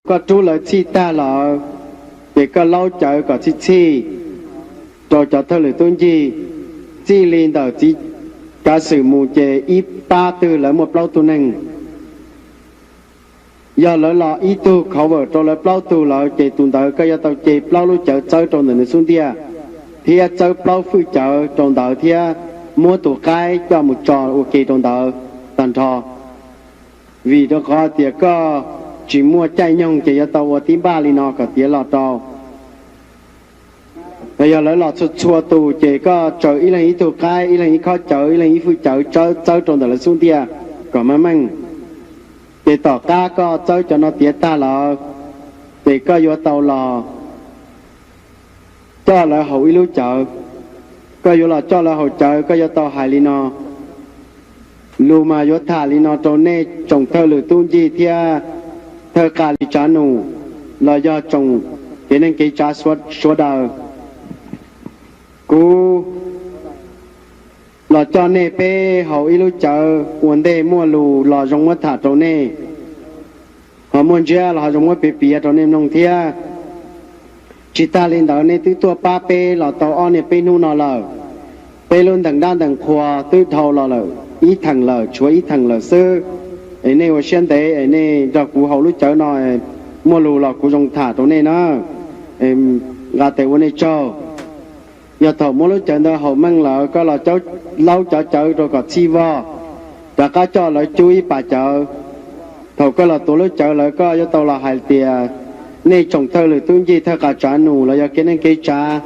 Koj rub lawv txhij tag lawm, ces koj laub cawv kom txhij txhij rau cov thawj lwm tub ncig, txij li ntawm txiv kav xwm mus ces ib pab twg lawv muaj plaub tug neeg. Yog lawv los ib tug cover rau lawv plaub tug lawm, ces tus ntawd koj yuav tau ce plaub lub cawv txawb rau ntawm nws xub ntiag, thiab txawb plaub fwj cawv rau ntawd thiab muab tus qaib coj mus tso ua ke rau ntawd tag nrho. Vim rau qhov tias koj tsis muaj caij nyoog ces yuav tau ua tib npaj li no kom tiav los rau. Yog lawv los txhua txhua tus ces koj tsaws ib leeg ib tug qaib, ib leeg ib khob cawv, ib leeg ib fwj cawv txawb, txawb rau ntawm lawv xub ntiag kom meej meej. Ces tom qab koj txawb cov no tiav tag lawm, ces koj yuav tau los coj lawv haus ib lub cawv. Koj yuav los coj lawv haus cawv, koj yuav tau hais li no. Lus mas yuav tham li no rau nej tsoom thawj lwm tub ncig thiab thawj qas li tsav num los yog tsoom kev neej kev tsav sawv daws. Kuv los coj nej peb haus ib lub cawv ua ntej muaj lus los zoo muab tham rau nej, ho muaj ntsiab los ho zoo muab piav piav rau nej mloog thiab. Tsis tag li ntawd nej twb tuaj pab peb los tau ob niaj peb hnub no lawm. Peb lub ntees dab ntees qhua twb dhau los lawm ib theem lawm, tshuav ib theem lawm xwb. Es nej ua siab ntev es nej nrog kuv haus lub cawv no, muaj lus los kuv zoo tham rau nej na. Nqa tes ua nej tsaug. Yog thaum muab lub cawv ntawd haus meej lawm koj los laub cov cawv rau kom txhij vog, rov qab coj lawv cub ib pas cawv. Thaum koj los tuav lub cawv lawm koj yuav tau los hais tias, nej tsoom thawj lwm tub ncig thawj qas tsav num los yog kev neej kev tsav,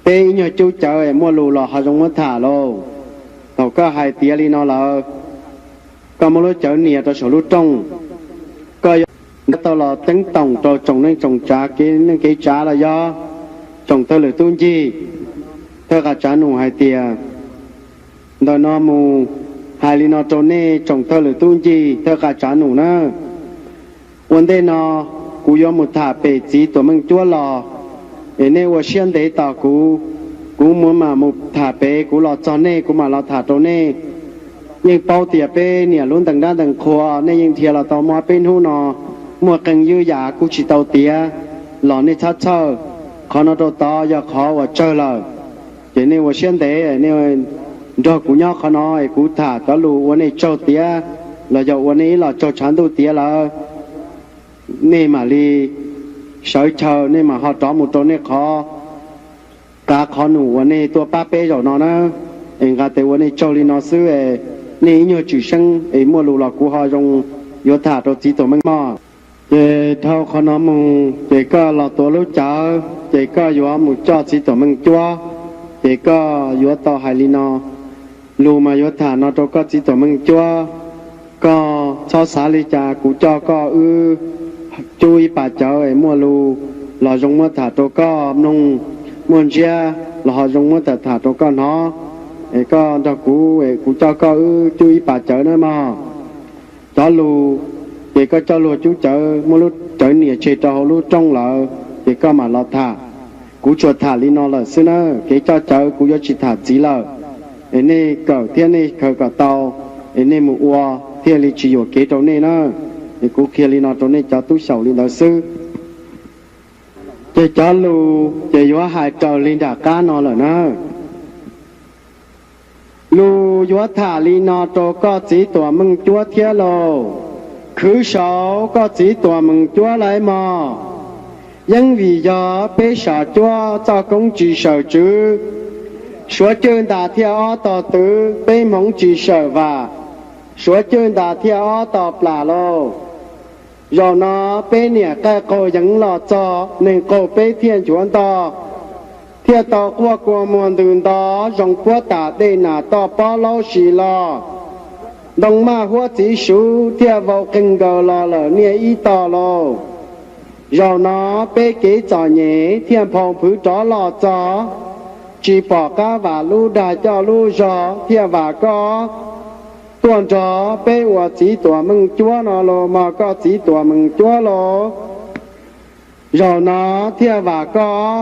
peb ib nyuag cub cawv es muaj lus los ho zoo muab tham lauj. Thaum koj hais tiav li no lawm, koj muab lub cawv nias rau saum lub rooj, koj yuav tau los teeb toom rau tsoom neej tsoom tsav kev neej kev tsav los yog tsoom thawj lwm tub ncig thawj qas tsav num hais tias, ntawm no mus hais li no rau nej tsoom thawj lwm tub ncig thawj qas tsav num na. Ua ntej no kuv yuav mus tham pem txiv tuam meej cuab los, es nej ua siab ntev tos kuv. Kuv mam mus tham pem, kuv los txog nej kuv mam los tham rau nej. Yeej paub tias peb niam lub ntees dab ntees qhua nej yeej dhia los tau muaj peb hnub no, muaj qee ywj yam kuj tsis tau tiav los nej txhob txhawj. Qhov no rau tod yog qhov uas tsawg lawm, ces nej ua siab ntev, nej nrog kuv nyob qhov no es kuv tham cov lus ua nej tsaug tiav los yog ua nej ib los tsaug tshav ntuj tiav lawm, nej mam li sawv chaw nej mam ho rov mus rau nej qhov qav qhov num uas nej tuaj pab peb zaum no na. Es nqa tes ua nej tsaug li no xwb, nej ib nyuag tswm seeb es muaj lus los kuv ho zoo yuav tham rau txiv tuam meej mog. Ces dhau qhov no mus ces koj los tuav lub cawv ces koj yuav mus coj txiv tuam meej cuab, ces koj yuav tau hais li no. Lus mas yuav tham no rau koj txiv tuam meej cuab, koj txhob xav li cas kuv coj koj wb cub ib pas cawv es muaj lus los zoo muab tham rau koj mloog, muaj ntsiab los ho zoo muab tham tham rau koj hnov. Es koj nrog kuv es kuv coj koj wb cub ib pas cawv na mog. Cov lus, ces koj coj luag cub cawv muab lub cawv nias tseg rau hauv lub rooj lawm ces koj mam los tham. Kuv tsuas tham li no lawm xwb na, kev coj cawv kuv yuav tsis tham ntxiv lawm. Es nej kawm thiab nej khaws kom tau, es nej mus ua thiaj li tsis yuam kev rau nej na. Es kuv qhia li no rau nej cov tub xyaum li ntawd xwb. Ces cov lus ces yuav hais raws li nram qab no lawm na. Lus yuav tham li no rau koj txiv tuam meej cuab thiab lauj. Khwv saud koj txiv tuam meej cuab lauj mog. Yeeb vim yog peb sam cuab txoj koob tsis sawm tswv, suav cwj ntas thiaj ob tog twv, peb hmoov tsis sawm vam, suav cwj ntas thiaj ob tog plam lauj. Zaum no peb niam qaij qaug yeev los txog, neeg qaug peb thiaj nchuav ntog, thiaj tau quaj kua muag ntws nto, zoo puab tas dej nas toj pob laub si los, ntoo maj huab txiv suv thiaj vau qeeg nkaws los lawm niaj ib tog lauj. Zaum no peb kev txom nyem thiaj nphau nphwv rov los txog, tsis pom qab vam lub dag coj lub zog thiaj vam koj tuaj nrog peb ua txiv tuam meej cuab no los mog koj txiv tuam meej cuab lauj. Zaum no thiaj vam koj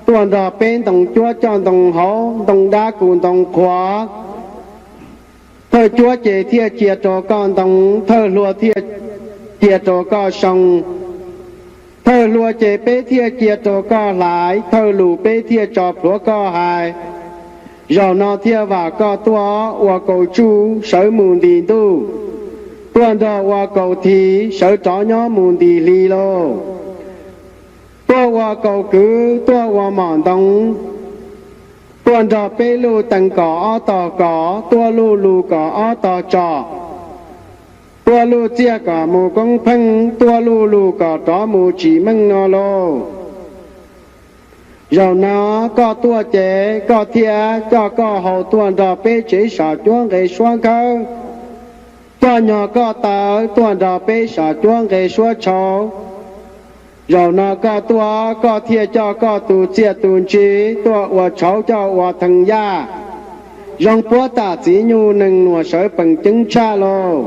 tuaj nrog peb ntoo cuab coj ntoo hauv, ntoo dab kuj ntoo qhuav. Thawj cuab ces thiaj cia rau koj ntoo, thawj hluas thiaj cia rau koj soo. Thawj hlua ces peb thiaj cia rau koj hlaiv, thawj lus peb thiaj tso plhuav koj hais. Zaum no thiaj vam koj tuaj ua kaus tsuj sawv mus nti ntuj, tuaj nrog ua kaus this sawv rov nyob mus nti hli lauj. Tuaj ua kaus kwv, tuaj ua mom ntoo, tuaj nrog peb luj tees kom ob tog kov, tuaj luj lus kom ob tog tsom, tuaj luj txiaj kom mus koob pheej, tuaj luj lus kom rov mus tsim meej no lauj. Zaum no koj tuaj ces koj thiaj coj koj hau tuaj nrog peb tsev sam cuab nqe suab khawb, coj nyog koj taw tuaj nrog peb sam cuab nqe suab tshau. Zaum no koj tuaj koj thiaj coj koj tus txiaj tus ntsig tuaj ua tshauv coj ua thee yaj, zoo puab tam txiv nyuj nees nuam sawv peem ceeb tshaj lauj.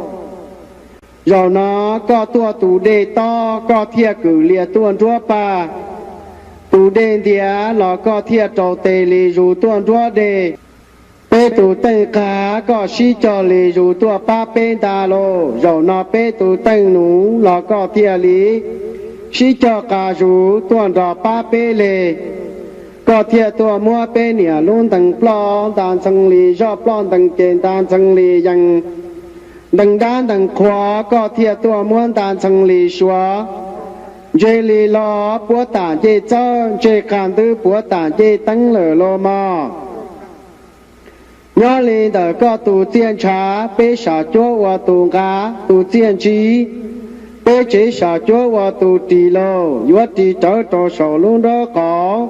Zaum no koj tuaj tus dej tob koj thiaj kwm lias tuaj nruab pag, tus dej ntiav los koj thiaj rau tes li zus tuaj nruab dej. Peb tus teej qas koj sib cog li zus tuaj pab peb nta lauj. Zaum no peb tus teej nuv los koj thiaj li sib cog qas zus tuaj nrog pab peb le. Koj thiaj tuaj muab peb niam lub ntees ploj nta ntxhee li zoj, ploj ntees ces nta ntxhee li yees, ntees dab ntees qhua koj thiaj tuaj muab nta ntxhee li suav, ntse li lo puab tam ncej txawb, ntse qas ntwb puab tam ncej teeb lawm los mog. Nyob li ntawm koj tus txiaj ntshav, peb sam cuab ua tus nqa tus txiaj ntsig, peb tsev sam cuab ua tus ris lauj, yuav ris rawv rau saum lub nraub qaum.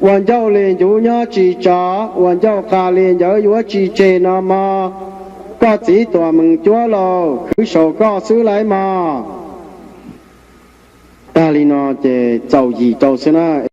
Ua ncauj li ncuv nyob tsis tsov, ua ncauj qas li ncawv yuav tsis tseg no mog. Koj txiv tuam mees cuab lauj, khwv saum koj xwb lauj mog. Tag li no ces txaus yim rau xwb na.